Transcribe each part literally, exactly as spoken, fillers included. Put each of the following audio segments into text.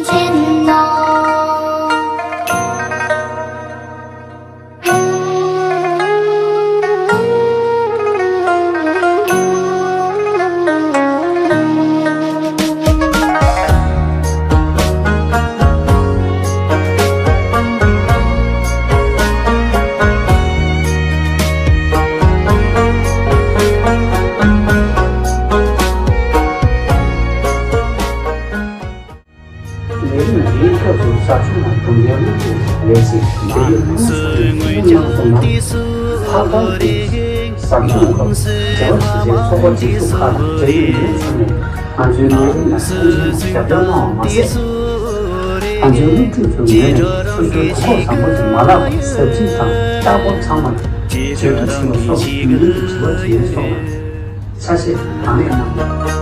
ལས་རིམ་འདིའི་སྐབས་སུ་ཟབ་སྦྱོང་དང་དུམ་མཐའི་སློབ་ཕྲུག་ལས་གཞི་འབྲེལ་ཡོད་ལྷན་ཚོགས་ཀྱི་ངོས་ནས་གསུངས་གནང་སོང་ན། ལྷག་པར་དུ་ཟབ་སྦྱོང་སྐབས་བྱ་བ་བྱེད་སའི་ཚོགས་པ་སྒྲིག་འཛུགས་ཁག་དང་འབྲེལ་ཡོད་མི་སྣ་ཚང་མས་ང་ཚོའི་ལས་རིམ་ལ་མཐོང་ཆེན་དང་རྒྱབ་སྐྱོར་གནང་བ་མ་ཟད། ང་ཚོའི་སློབ་ཕྲུག་ཚོའི་ངོས་ནས་སོ་སོའི་གོ་སྐབས་བཟང་པོ་དེ་མ་བརླག་པར་ཟབ་ཁྲིད་དང་ལྟ་སྐོར་ཚང་མར་བྱེད་ཐུབ་ཆེན་པོ་སོགས་ཡུན་རིང་གི་དྲི་བ་དྲིས་ལན་སོགས་ལ། ཆ་ཤས་གང་ལེགས་གནང་།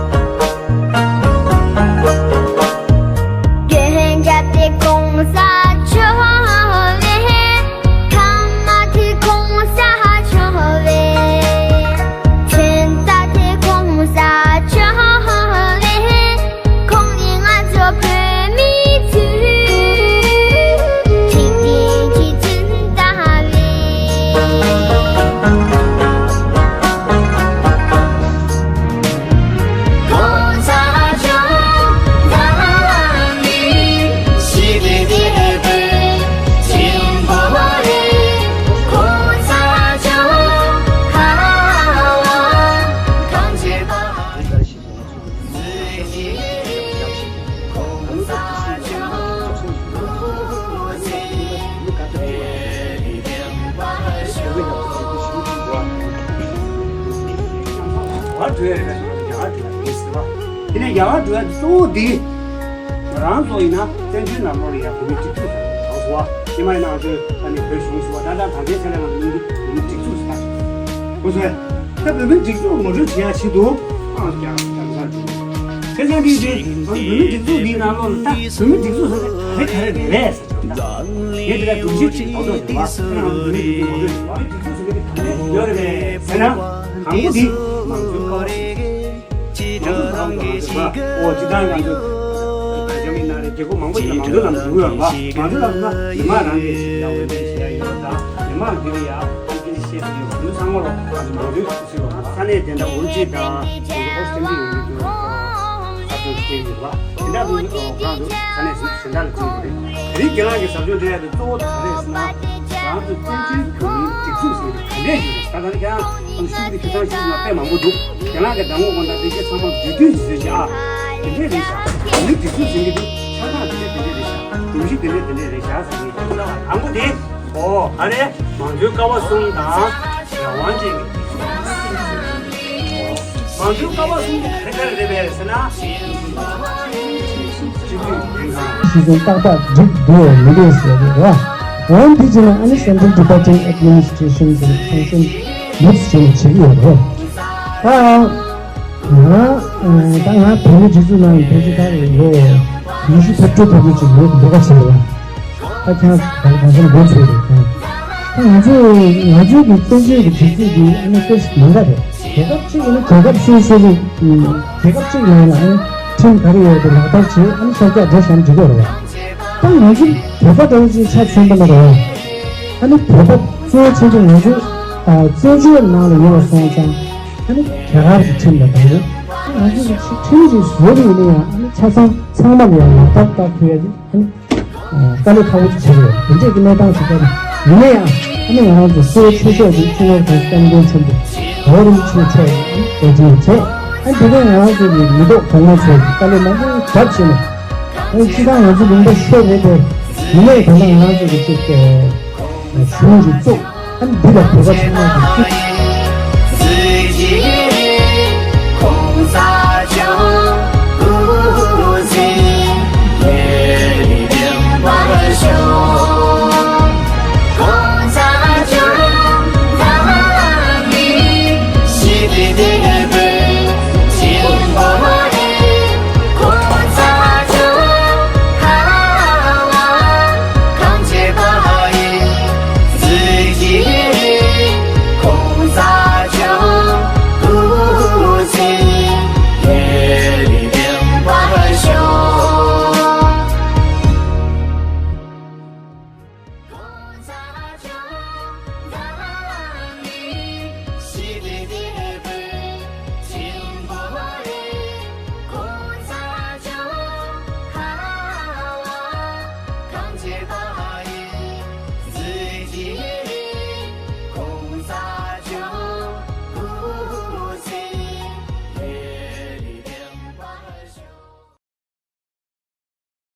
དེ་ནས་རྒྱ་གར་འགྲོ་ཡ་གཙོ་བོ་འདི། ང་རང་ཚོ་ཡིན་ན་བཙན་བྱོལ་ནང་ལོགས་ལ་ཡ་བོད་མིའི་སྒྲིག་འཛུགས་དང་གང་སོ་བ་ཉི་མ་ཡིན་ན་ང་ཚོའི་ཨ་ནི་བོད་གཞུང་སོ་བ་ད་ལྟ་གང་ཅིའི་ཆ་ནས་ང་ཚོ་མིང་དེ་བོད་མིའི་སྒྲིག་འཛུགས་ཟེར་ད། ཁོ་ཚོས་ད་བོད་མིའི་སྒྲིག་འཛུགས་ངོ་སྤྲོད་བྱེད་ཡ་ཆེད་དུ་ཨང་རྒྱ་གར་རྒྱ་གར་འགྲོ། དེ་ཙང་གི་དེ་ང་ཚོ་བོད་མིའི་སྒྲིག་འཛུགས་འདིའི་ནང་ལོགས་ལ་ད་བོད་མིའི་སྒྲིག་འཛུགས་ཟེར་དེ་ག་རེ་ག་རེ་རེད་ཟེར་ད། ངས་དེ་ལ་སྒྲོམ་གཞི་ཅིག་ཐོག་ཐོག་ཡོད་པ་ཁྱེད་རང་བོད་མིའི་སྒྲིག་འཛུགས་ངོ་སྤྲོད་བྱེད་པ་སྒྲིག་འཛུགས་ཟེར་གི་དེ་ག་རེ་ཡོད་རེད་ཟེར་ན། དང་པོ་དེ་མང་གཙོའི་ཀ་བ། མང་གཙོ་ཟེར་བ་ལ་ང་ཚོ་ཨོ་སྤྱི་བཏང་ང་ཚོ་རྒྱ་མི་ནང་རེ་རྒྱལ་ཁབ་མང་པོ་ཞིག་ལ་མང་གཙོའི་ལམ་འགྲོ་གི་ཡོད་རེད་པ། མང་གཙོའི་ལམ་ན་མི་མང་རང་གིས་ཡང་འོས་འདེམས་བྱེད་ཡ་ཡོད་པ་དང་མི་མང་འདི་ལ་ཡང་ཨང་ཀི་རི་བཤད་ཀྱི་ཡོད་པ་འདི་ཚང་མ་ལོ་ང་ཚོ་མང་གཙོའི་སྲིད་བྱུས་ཡོད་པ། ས་གནས་དེ་འདྲ་འུར་གཅིག་དང་ང་ཚོ་ཨོ་སི་ཊེན་ཌི་ཡོད་ཀྱི་འདུག་ས་ཁོངས་སུ་སྐྱེལ་གྱི་ཡོད་པ་དེ་འདྲ་འདུག་ཁོང་ཚོ་ས་གནས་གཞན་དག་ལ་བརྩི་ཡོད་རེད། དེ་རིང་ཁྱེད་རང་གིས་ཟབ་སྦྱོང་སྤྲད་ཡ་དེ་གཙོ་བོ་ག་རེ་རེད་ཟེར་ན། རང་ཚོ་བཙན་བྱོལ་བོད་མིའི་སྒྲིག་འཛུགས་ཟེར་གྱི་ག་འདྲས་ཡོད་རེད། ད་ལྟ་ནི་ཁྱེད་རང་ཚོ་ཤུགས་ཀྱིས་དེ་ཚང་ཤུགས་ཀྱིས་དཔེ་མང་པོ་འདུག་ཁྱེད་རང་གི་གདམ་ངོ་དགོངས་དག་དེ་ཁྱེད་ཚང་མ་བསྡུས་བསྡུས་ཀྱིས་བཟོས་ཤག་དེ་འདྲས་རེད་ཤག་བོད་མིའི་སྒྲིག་འཛུགས་ཟེར་གྱི་འདུག་ཆ་ཚང་དེ་འདྲས་དེ་འདྲས་རེད་ཤག་སྒྲོམ་གཞི་དེ་འདྲས་དེ་འདྲས་རེད་ཤག་ཟེར་གྱི་འདུག་དང་པོ་དེ། ཨོ་ཨ་རེ། མང་གཙོའི་ཀ་བ་གསུམ་དང་རང་དབང་ཅན་གྱི། མང་གཙོའི་ཀ་བ་གསུམ་དེ་ག་རེ་ག་རེ་རེད་པས་ཟེར་ན། སྤྱི་འཐུས་ལྷན་ཁང་། སྲིད་གཞུང་ཏག་ཏག་འགྲིག་འདུག་མི་འདུག་ཟེར་གྱི་རེད་བ། འོན་དེ་བྱས་ན་ཨ་ནི་Central Tibetan Administration གྱི་ཚང་སེམས་མུ་མཐུད་བྱས་ནས་བྱེད་ཀྱི་ཡོད་རེད། ད་ང་ད་ང་བོད་མིའི་སྒྲིག་འཛུགས་ནང་ལ་ཕལ་ཆེར་ད་ལོ་ཉི་ཤུ་ཕལ་ཆེར་ཕལ་ཆེར་ཡོད་འདུག་ག་བྱས་རེད་བ། ད་ཁྱེད་རང་གང་འཚམ་མགོ་ཚོས་རེད་ད། ད་ང་ཚོས་ང་ཚོའི་གི་བཙན་བྱོལ་གྱི་སྒྲིག་འཛུགས་འདི་ཨ་ནི་དཔེ་མི་འདྲ་རེད། རྒྱལ་ཁབ་གཅིག་ཡིན་ན་རྒྱལ་ཁབ་སོ་སོ་གི་རྒྱལ་ཁབ་གཅིག་ནང་ལ་ཨ་ནི་ཁྲིམས་ག་རེ་ཡོད་དེ་ལག་བསྟར་བྱེད་ཨ་ནི་ཤར་རྒྱག་འགྲོ་བཞིན་འགྲིག་གི་རེད་བ། ད་ང་ཚོ་བོད་པ་འདྲ་བོ་ཅིག་ཆ་མཚོན་པ་ན་རེད་བ། ཨ་ནི་བོད་པ་གཙོ་བོ་ཆེ་ཆེ་ང་ཚོ་བཙན་བྱོལ་ནང་ལ་ཡོད་པ་སོང་ཙང་ཨ་ནི་རྒྱ་གར་གྱི་ཁྲིམས་དང་འདྲ་བོ། ང་ཚོ་གི་ཁྲིམས་ཀྱི་བཟོ་རིགས་ནི་ཡང་ཨ་ནི་ཆ་ཚང་ཚང་མ་ལ་ཡང་ལག་བསྟར་བསྟར་ཐུབ་ཡ་དེ་ཨ་ནི། དཀའ་ལས་ཁག་པོ་ཅིག་བྱེད་དགོས་དེ་འདྲས་ཀྱི་གནས་སྟངས་ཤིག་ཀྱང་ཡིན་ན་ཡང་ཨ་ནི་ང་རང་ཚོ་གཙོ་བོ་ཆེ་ཤོས་ཀྱི་སྤྱི་ནོར་༸གོང་ས་༸སྐྱབས་མགོན་ཆེན་པོ་འོག་རིན་པོ་ཆེ་མཆོག་གིས་ཨ་ནི་འབད་བརྩོན་བྱས་ཨ་ནི་དེ་གའི་ང་རང་ཚོ་གི་མི་ཐོག་གོང་མ་ཚོས་དཀའ་ལས་མང་པོ་བརྒྱབ་བྱས་ནས་ཨ་ནི་སྤྱི་བཏང་ང་ཚོ་ལུང་པ་ཤོར་རེད་དེ་ཡིན་ནའི་ད་ལྟ་ང་རང་ཚོ་གི་ཅིག་གཞུང་གི་གཙོ་ཨ་ནི་འདི་ལ་བོད་པ་ཚང་མ་གི་ཅིག